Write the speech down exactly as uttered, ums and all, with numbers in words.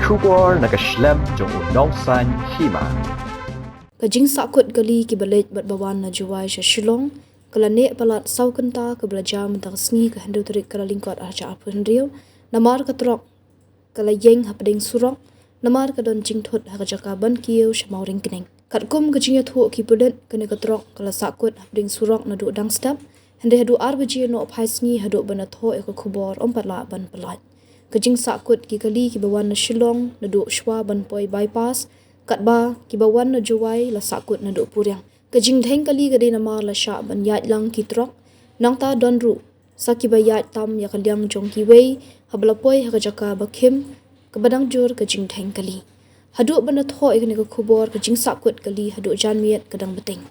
Khubor na ka shlem jong u Nongsaiñ Hima. Ka jingsahkut kali kiba leit bad ba wan na Jowai sha Shillong ka la neh palat saw kynta, kaba la jia mynta ka sngi ka hynriew tarik Kyllalyngkot arhajar arphew hynriew, namar ka trok ka la ïeng hapdeng surok namar ka don jingthut ha ka jaka ban kiew sha Mawryngkneng. Katkum ka jingïathuh ki pulit, kane ka trok ka la sahkut hapdeng surok naduh dang step, hynrei haduh ar baje noh phai sngi haduh ban da thoh ïa ka khubor ym pat lah ban pyllait. Ka jingsahkut ki kali kiba wan na Shillong naduh shwa ban poi bypass, katba kiba wan na Jowai la sahkut naduh Puriang. Ka jingdheng kali ka dei namar la shah ban ïaid lang ki trok, nangta don ruh sa kiba ïaid tam ïa ka liang jong kiwei haba la poi ha ka jaka ba khim, kaba dang jur ka jingdheng kali. Haduh ban da thoh ïa kane ka khubor, ka jingsahkut kali haduh janmiet ka dang bteng.